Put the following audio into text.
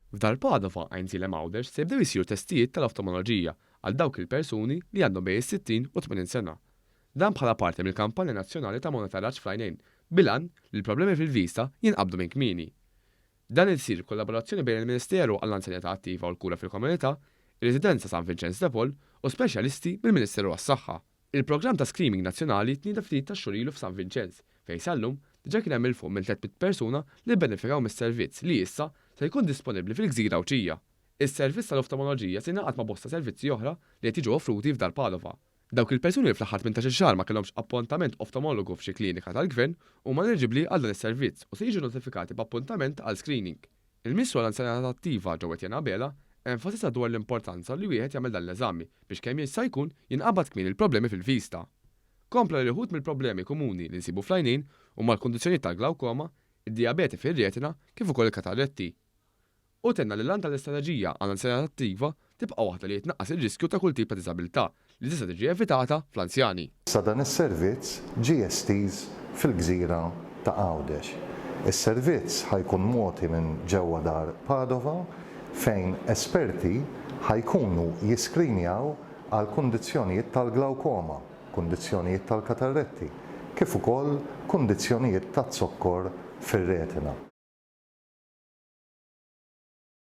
F'Dar Padova, Għajnsielem Għawdex se jibdew isiru testijiet tal-oftomoloġija għal dawk il-persuni li għandhom bejn is-60 u 80 sena. Dan bħala parti mill-kampanja nazzjonali ta' monitoraġġ fl-għajnejn bil-għan li l-problemi fil-vista jinqabdu minn kmieni. Dan isir b'kollaborazzjoni bejn il-Ministeru għall-Anzjanità Attiva u l-Kura fil-Komunità, ir-Residenza San Vinċenz de Paul u speċjalisti mill-Ministeru għas-Saħħa. Il-programm ta' screening nazzjonali tnieda ftit tax-xhur ilu f'San Vinċenz, fejn sal-lum diġà kien hemm 'il fuq minn 300 persuna li bbenefikaw mis-servizz li issa se jkun disponibbli fil-gżira Għawdxija. Is-servizz tal-oftomoloġija se jingħaqad ma' bosta servizzi oħra li qed jiġu offruti f'Dar Padova. Dawk il-persuni li fl-aħħar tmintax-il xahar ma kellhomx appuntament oftomologu f'xi klinika tal-Gvern huma eliġibbli għal dan is-servizz u se jiġu notifikati b'appuntament għal screening. Il-Ministru għall-Anzjanità Attiva Jo Etienne Abela enfasizza dwar l-importanza li wieħed jagħmel dan l-eżami biex kemm jista' jkun jinqabad kmieni l-problemi fil-vista. Kompla li wħud mill-problemi komuni li nsibu fl-għajnejn huma l-kundizzjonijiet tal-glawkoma, id-dijabete fir-retina kif ukoll il-katarretti. Hu tenna li l-għan tal-istrateġija għall-anzjanità attiva tibqa' waħda li jitnaqqas ir-riskju ta' kull tip ta' diżabilità li tista' tiġi evitata fl-anzjani. Issa dan is-servizz ġie estiż fil-gżira ta' Għawdex. Is-servizz ħa jkun mogħti minn ġewwa Dar Padova fejn esperti ħa jkunu jiskrinjaw għal kundizzjonijiet tal-glawkoma, kundizzjonijiet tal-katarretti, kif ukoll kundizzjonijiet taz-zokkor fir-retina.